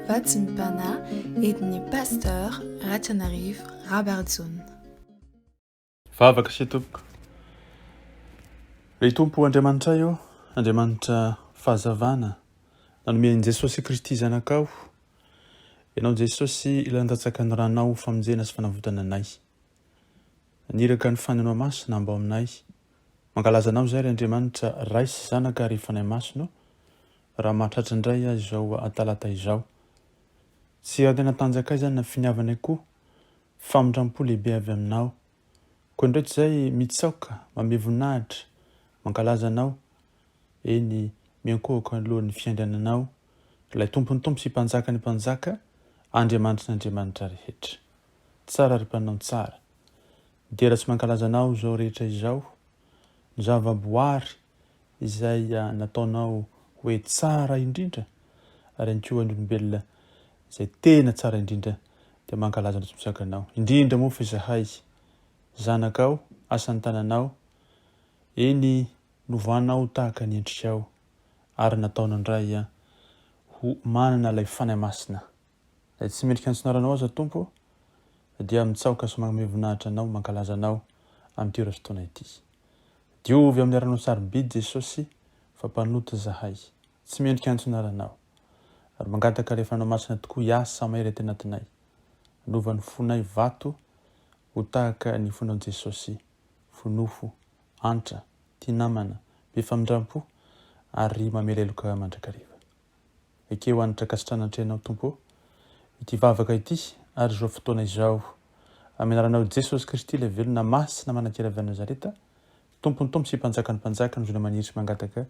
Vatsim-panahy entin'ny Pasteur Ratrianarivo Rabarijaona. Vavaka sy tompoko. Ry Tompo Andriamanitray ô, Andriamanitra fahazavana, nanome an'i Jesosy Kristy Zanakao, Ianao Jesosy ilay nandatsaka ny ranao ho famonjena sy fanavotana anay. Naniraka ny Fanahinao Masina hambao aminay. Mankalaza Anao izahay ry Andriamanitra Ray sy Zanaka ary Fanahy Masina ô, raha mahatratra indray aho izao talata izao. Tsy raha tena tanjakay izany na finiavanay koa, famindram-po lehibe avy Aminao. Koa indreto izahay mitsaoka, mamehy voninahitra, mankalaza Anao, eny, miankohoka anoloan'ny fiandriananao, Ilay Tompon'ny tompo sy Mpanjakan'ny mpanjaka, Andriamanitry ny andriamanitra rehetra. Tsara ry mpanao tsara. Midera sy mankalaza Anao izao rehetra izao, ny zava-boary izay nataonao hoe tsara indrindra, ary ihany koa ny olombelona izay tena tsara indrindra dia mankalaza Anao sy misaotra Anao. Indrindra moa fa izahay zanakao, asan'ny tananao, eny novanao tahaka ny endrikao ary nataonao indray ho manana ilay Fanahy Masina. Izay tsy mendrika antsonaranao aza Tompo dia mitsaoka sy magnome voninahitra Anao mankalaza Anao amin'ity ora sy fotoana ity. Diovy amin'ny aranao sarobidy Jesosy fa mpanota zahay. Tsy mendrika antsonaranao. Ary mangataka ilay Fanao Masina tokoa hiasa mahery aty anatinay. Hanova ny fonay vato ho tahaka ny fonao Jesosy. Fo nofo, antra, tia namana, be famindrampo ary mamela heloka mandrakariva. Ekeo hanitra ankasitrahana atrehinao Tompo ô, ity vavaka ity ary izao fotoana izao. Amin'ny anaranao Jesosy Kristy ilay velona masina manan-kery avy any Nazareta, Tompon'ny Tompo sy Mpanjakan'ny Mpanjaka no zona maniry sy mangataka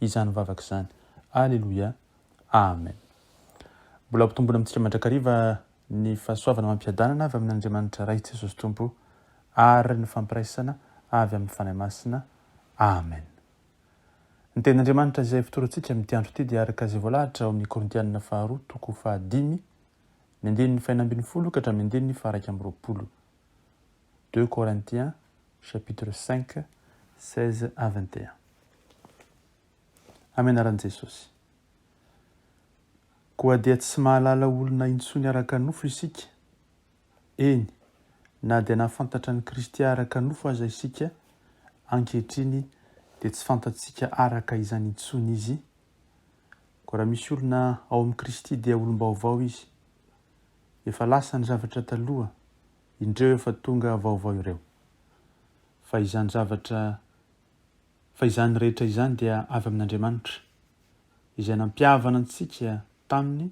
izany vavaka izany. Aleloia. Amen. Mbola ampitomboina amintsika mandrakariva ny fahasoavana amam-piadanana avy amin'Andriamanitra Ray Jesosy Tompo ary ny fampiraisana avy amin'ny Fanahy Masina. Amen. Ny Tenin'Andriamanitra izay fotorantsika amin'ity andro ity dia araka izay voalahatra ao amin'ny Korintianina faharoa toko fahadimy, ny andininy fahenina ambinifolo ka hatramin'ny andininy faha-iraika ambiroapolo. Deux Corinthiens chapitre 5, 16 à 21. Amin'ny anaran'i Jesosy. Koa dia tsy mahalala olona intsony araka nofo isika, Eny, na dia nahafantatra an'i Kristy araka nofo aza isika, ankehitriny dia tsy fantatsika araka izany intsony Izy. Koa raha misy olona ao amin'i Kristy dia olom-baovao izy. Efa lasa ny zavatra taloha, indreo efa tonga vaovao ireo. Fa izany zavatra fa izany rehetra izany dia avy amin'Andriamanitra, izay nampihavana antsika taminy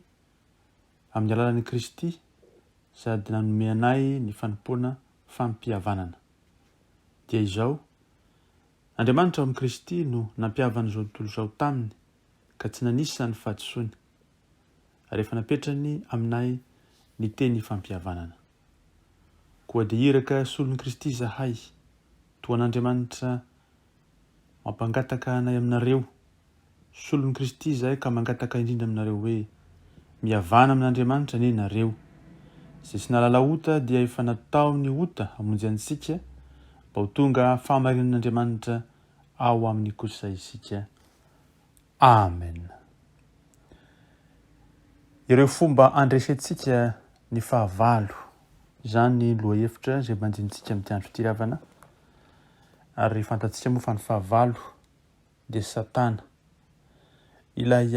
amin'ny alalan'i Kristy sady nanome anay ny fanompoana fampihavanana. Dia izao, Andriamanitra ao amin'i Kristy no nampihavana izao tontolo izao taminy ka tsy nanisa ny fahadisoany, ary efa napetrany aminay ny teny fampihavanana. Koa dia iraka solon'i Kristy izahay, toa an'Andriamanitra Mampangataka anay aminareo, solon'i Kristy izahay ka mangataka indrindra aminareo hoe, Mihavàna amin'Andriamanitra anie nareo. Izay tsy nahalala ota dia efa nataony ota hamonjy antsika, mba ho tonga fahamarinan'Andriamanitra ao aminy kosa isika. Amen. Ireo fomba andresentsika ny fahavalo. Izany ny lohahevitra izay banjinintsika amin'ity andro ity ry havana. Ary fantatsika moa fa ny fahavalo dia Satana, ilay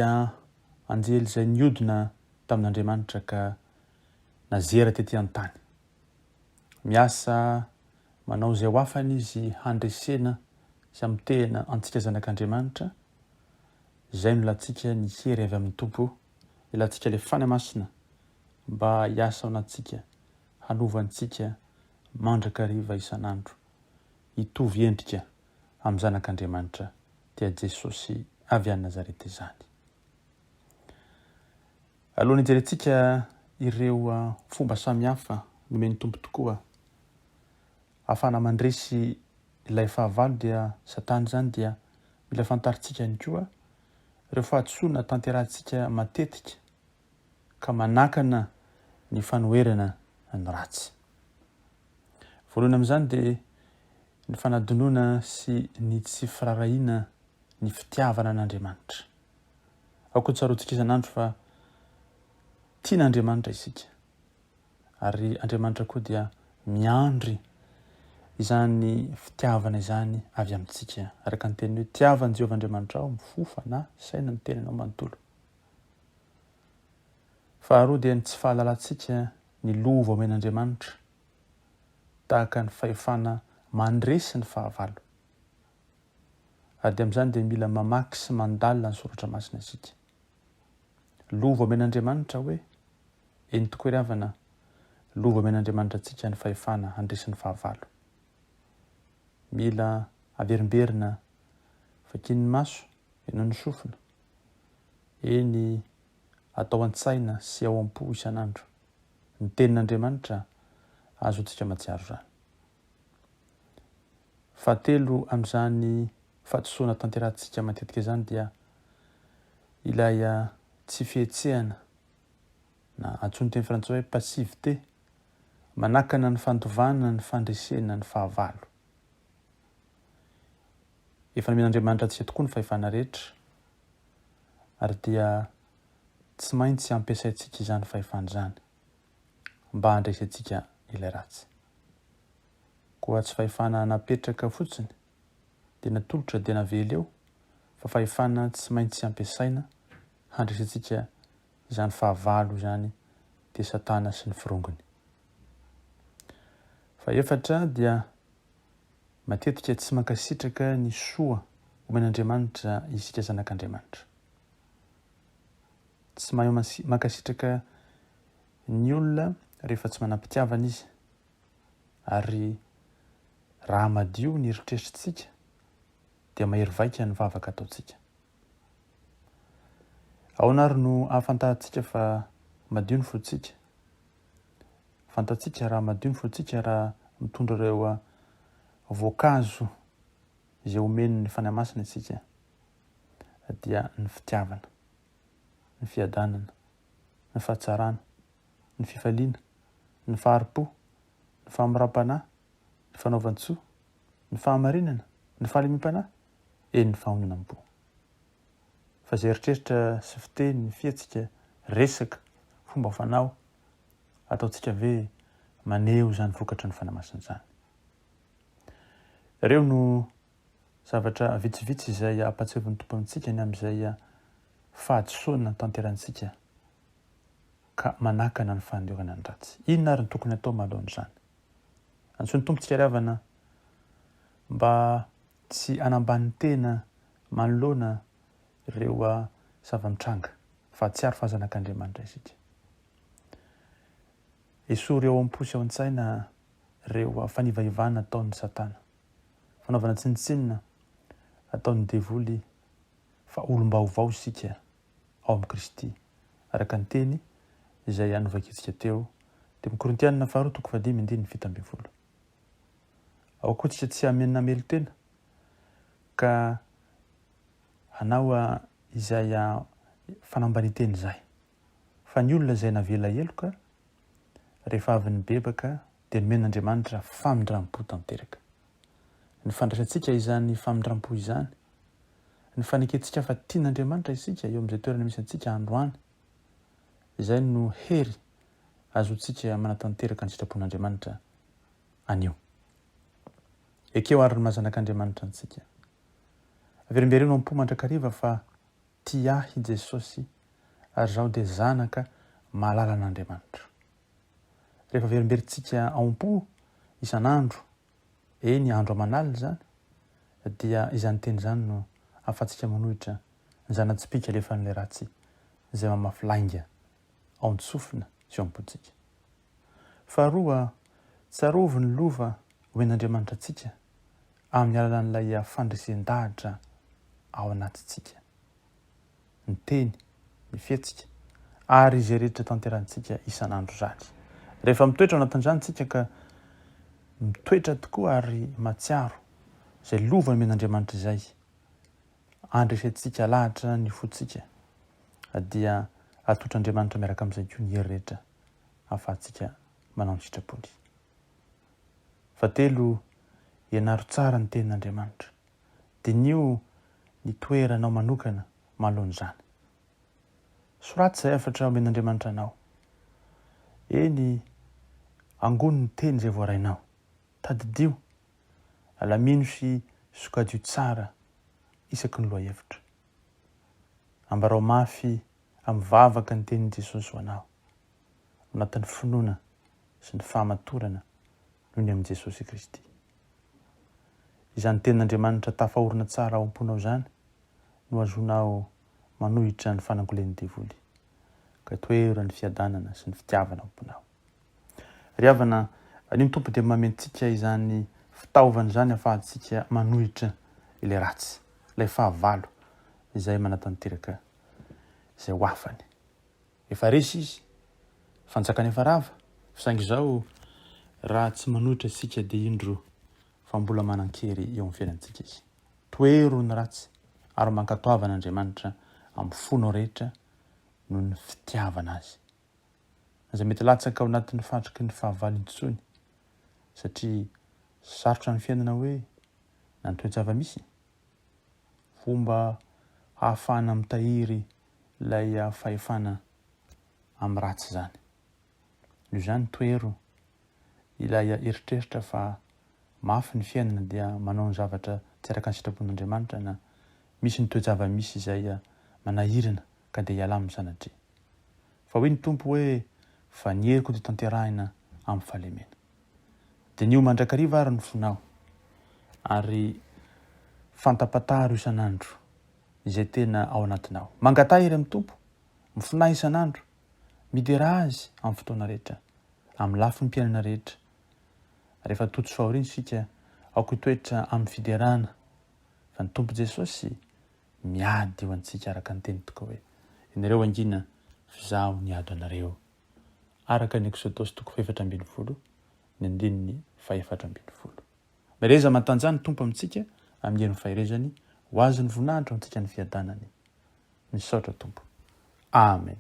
anjely izay niodina tamin'Andriamanitra ka nazera tety an-tany. Miasa manao izay ho afany izy handresena sy hamotehana antsika zanak'Andriamanitra, izay no ilantsika ny hery avy amin'ny Tompo, ilantsika ilay Fanahy Masina mba hiasa ao anatintsika, hanova antsika mandrakariva isan'andro hitovy endrika amin'ny Zanak'Andriamanitra dia Jesosy avy any Nazareta izany. Alohan'ny hijerentsika ireo fomba samihafa nomen'ny Tompo tokoa ahafahana mandresy ilay fahavalo dia Satana izany dia mila fantarintsika ihany koa ireo fahadisoana tanterahintsika matetika ka manakana ny fanoherana ny ratsy. Voalohany amin'izany dia ny fanadinoana sy ny tsy firaharahiana ny fitiavana an'Andriamanitra. Aoka ho tsaroantsika isan'andro fa. Tian'Andriamanitra isika ary Andriamanitra koa dia miandry izany fitiavana izany avy amintsika. Araka ny teniny hoe tiava an'i Jehovah Andriamanitrao amin'ny fo, fanahy, saina, ny tenanao manontolo. Faharoa dia ny tsy fahalalantsika ny lova omen'Andriamanitra tahaka ny fahefana mandresy ny fahavalo. Ary dia amin'izany dia mila mamaky sy mandalina ny soratra masina isika. Lova omen'Andriamanitra hoe? Eny tokoa ry havana, lova omen'Andriamanitra antsika ny fahefana handresy ny fahavalo. Mila averimberina vakian'ny maso, henoin'ny sofina, eny atao an-tsaina sy ao am-po isan'andro. Ny tenin'Andriamanitra ahazoantsika mahatsiaro izany. Fahatelo amin'izany fahadisoana tanterahantsika matetika izany dia ilay tsy fihetsehana na antsoin'ny teny frantsay hoe passivité, manakana ny fandovana ny fandresena ny fahavalo. Efa nomen'Andriamanitra antsika tokoa ny fahefana rehetra ary dia tsy maintsy ampiasaintsika izany fahefana izany mba handresentsika ilay ratsy. Koa tsy fahefana napetraka fotsiny dia natolotra dia navela eo fa fahefana tsy maintsy ampiasaina handresentsika izany fahavalo izany dia Satana sy ny forongony. Fahefatra dia matetika tsy mankasitraka ny soa omen'Andriamanitra isika zanak'Andriamanitra. Tsy mahay mankasitraka ny olona rehefa tsy manam-pitiavana izy. Ary raha madio ny eritreritritsika dia mahery vaika ny vavaka ataontsika. Ahoana ary no ahafantarantsika fa madio ny fontsika? Fantatsika raha madio ny fontsika raha mitondra ireo voankazo izay omen'ny Fanahy Masina isika dia ny fitiavana, ny fiadanana, ny fahatsarana, ny fifaliana, ny fahari-po, ny fahamoram-panahy, ny fanaovan-tsoa, ny fahamarinana, ny fahalemem-panahy, eny ny fahononam-po. Fa izay eritreritra sy fiteny, fihetsika, resaka, fomba fanao ataontsika ve maneho izany vokatry ny Fanahy Masina izany? Ireo no zavatra vitsivitsy izay ampatsiavin'ny Tompo amintsika ny amin'izay fahadisoana tanterantsika ka manakana ny fandorana ny ratsy. Inona ary no tokony atao manoloana izany? Antsoin'ny Tompo tsika ry havana mba tsy hanambany tena manoloana ireo zava-mitranga fa hahatsiaro fa zanak'Andriamanitra isika. Esory ao am-po sy ao an-tsaina ireo fanivaivana ataon'i Satana, fanaovana tsinontsinona ataon'ny devoly fa olom-baovao isika ao amin'i Kristy, araka ny teny izay novakintsika teo, teo amin'ny Korintianina faharoa toko fahadimy andininy 17. Ao koa tsika tsy hamenamelon-tena ka hanao izay fanambanin-teny izay. Fa ny olona izay navela heloka rehefa avy nibebaka dia nomen'Andriamanitra famindram-po tanteraka. Ny fandraisantsika izany famindram-po izany, ny fanekentsika fa tian'Andriamanitra isika eo amin'izay toerana misy antsika androany, izay no hery azontsika manatanteraka ny sitrapon'Andriamanitra anio. Ekeo àry ny maha zanak'Andriamanitra antsika. Averimbereno am-po mandrakariva fa tia ahy Jesosy ary izaho dia zanaka malalan'Andriamanitra. Rehefa averimberintsika ao am-po isan'andro, eny andro aman'alina izany, dia izany teny izany no ahafahantsika manohitra ny zana-tsipìka alefan'ilay ratsy izay mamafy lainga ao an-tsofina sy ao am-pontsika. Faharoa, tsarovy ny lova omen'Andriamanitra antsika amin'ny alalan'ilay fandresen-dahatra ao anatintsika. Ny teny, ny fihetsika, ary izay rehetra tanterahintsika isan'andro izany. Rehefa mitoetra ao anatin'izany isika ka mitoetra tokoa ary mahatsiaro izay lova nomen'Andriamanitra izay, andresentsika lahatra ny fontsika, dia atolotr'Andriamanitra miaraka amin'izay koa ny hery rehetra ahafahantsika manao ny sitrapony. Fahatelo, ianaro tsara ny Tenin'Andriamanitra. Diniho ny toeranao manokana manoloana izany. Soraty izay hafatra omen'Andriamanitra anao. Eny, angony ny teny izay voarainao. Tadidio, alamino sy sokajio tsara isaky ny lohahevitra. Ambarao mafy amin'ny vavaka ny tenin'i Jesosy ho anao, ao anatin'ny finoana sy ny fahamatorana noho ny amin'i Jesosy Kristy. Izany tenin'Andriamanitra tafaorina tsara ao am-ponao izany no azonao manohitra ny fanangolen'ny devoly, ka tohero ny fiadanana sy ny fitiavana ao am-ponao. Ry havana, anio ny Tompo dia manome antsika izany fitaovana izany ahafahantsika manohitra ilay ratsy, ilay fahavalo izay manatanteraka izay ho afany. Efa resy izy, fanjakana efa rava, saingy izao raha tsy manohitra isika dia indro fa mbola manan-kery eo amin'ny fiainantsika izy. Tohero ny ratsy ary mankatoava an'Andriamanitra amin'ny fonao rehetra noho ny fitiavana azy. Aza mety latsaka ao anatin'ny fatroky ny fahavalo intsony satria sarotra ny fiainana hoe na ny toe-java-misy. Fomba hahafahana mitahiry ilay fahefana amin'ny ratsy izany. Noho izany tohero ilay eritreritra fa mafy ny fiainana dia manao ny zavatra tsy araka ny sitrapon'Andriamanitra na misy ny toe-java-misy izay manahirana ka dia hiala aminy sanatria. Fa hoy ny Tompo hoe, Fa ny heriko dia tanterahina amin'ny fahalemena. Diniho mandrakariva àry ny fonao, ary fantapantaro isan'andro izay tena ao anatinao. Mangataha hery amin'ny Tompo, mifonaha isan'andro, miderà Azy amin'ny fotoana rehetra, amin'ny lafim-piainana rehetra. Rehefa tojo fahoriana isika, aoka hitoetra amin'ny fiderana fa ny Tompo Jesosy miady ho antsika araka ny teny tokoa hoe, Ianareo hangina, f'izaho niady ho anareo. Araka ny Eksodosy toko fahefatra ambin'ny folo, ny andininy fahefatra ambin'ny folo. Mahereza matanjaha ny Tompo amintsika amin'ny herin'ny faherezany, ho azy ny voninahitra, ho antsika ny fiadanany. Misaotra Tompo. Amen.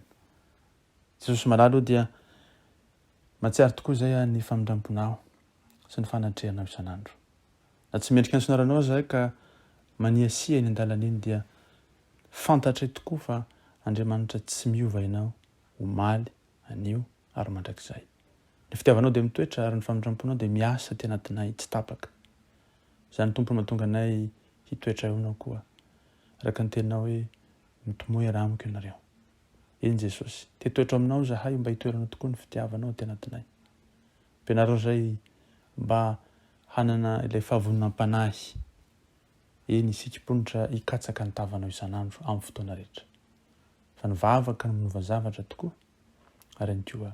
Jesosy malala o dia mahatsiaro tokoa izay aho ny famindramponao sy ny fanatrehanao isan'andro. Na tsy mendrika ny sonaranao aza aho ka maniasia eny an-dalana eny dia fantatray tokoa fa Andriamanitra tsy miova ianao omaly, anio ary mandrakizay. Ny fitiavanao dia mitoetra ary ny famindramponao dia miasa aty anatinay tsy tapaka. Izany Tompo no mahatonga anay hitoetra eo aminao koa. Araka ny teninao hoe mitomoera amiko ianareo. Eny Jesosy, te hitoetra ao aminao izahay mba hitoeranao tokoa ny fitiavanao aty anatinay. Ampianaro izahay mba hanana ilay fahavononam-panahy, eny hisikim-ponitra hikatsaka ny tavanao isan'andro amin'ny fotoana rehetra. Fa ny vavaka no manova zavatra tokoa, ary ihany koa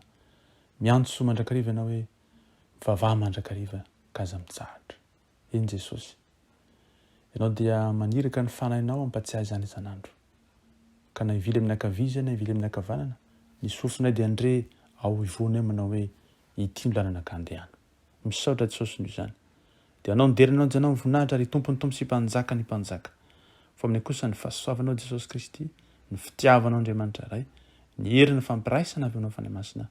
miantso mandrakariva ianao hoe mivavaha mandrakariva ka aza mitsahatra. Eny Jesosy, Ianao dia maniraka ny fanahinao hampatsiahy izany isan'andro. Ka na hivily amin'ny ankavia izay na hivily amin'ny ankavanana, ny sofinay dia handre ao ivohonay manao hoe, Ity no lalana ka andehano. Misaotra Jesosy noho izany. Dia Anao ny dera Anao ny Anao ny voninahitra ry Tompon'ny Tompo sy Mpanjakan'ny Mpanjaka. Fa aminay kosa ny fahasoavanao Jesosy Kristy, ny fitiavanao Andriamanitra Ray, ny herin'ny fampiraisana avy aminao Fanahy Masina,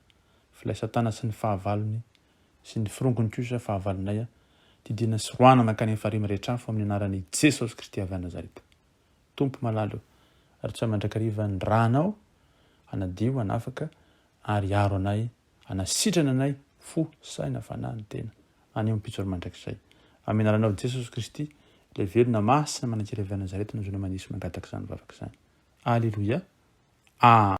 f'ilay Satana sy ny fahavalony sy ny forongony kosa fahavalonay didiana sy roahana mankany amin'ny farihy mirehitra afo amin'ny anaran'i Jesosy Kristy avy any Nazareta. Tompo malala o, ary tsoahy mandrakariva ny rànao hanadio, hanafaka ary hiaro anay, hanasitrana anay, fo, saina, fanahy, ny tena, any ampitso ary mandrakizay. Amin'ny anaranao Jesosy Kristy, ilay velona masina manan-kery avy any Nazareta no azonao manisy mangataka izany vavaka izany. Aleloia. Amen.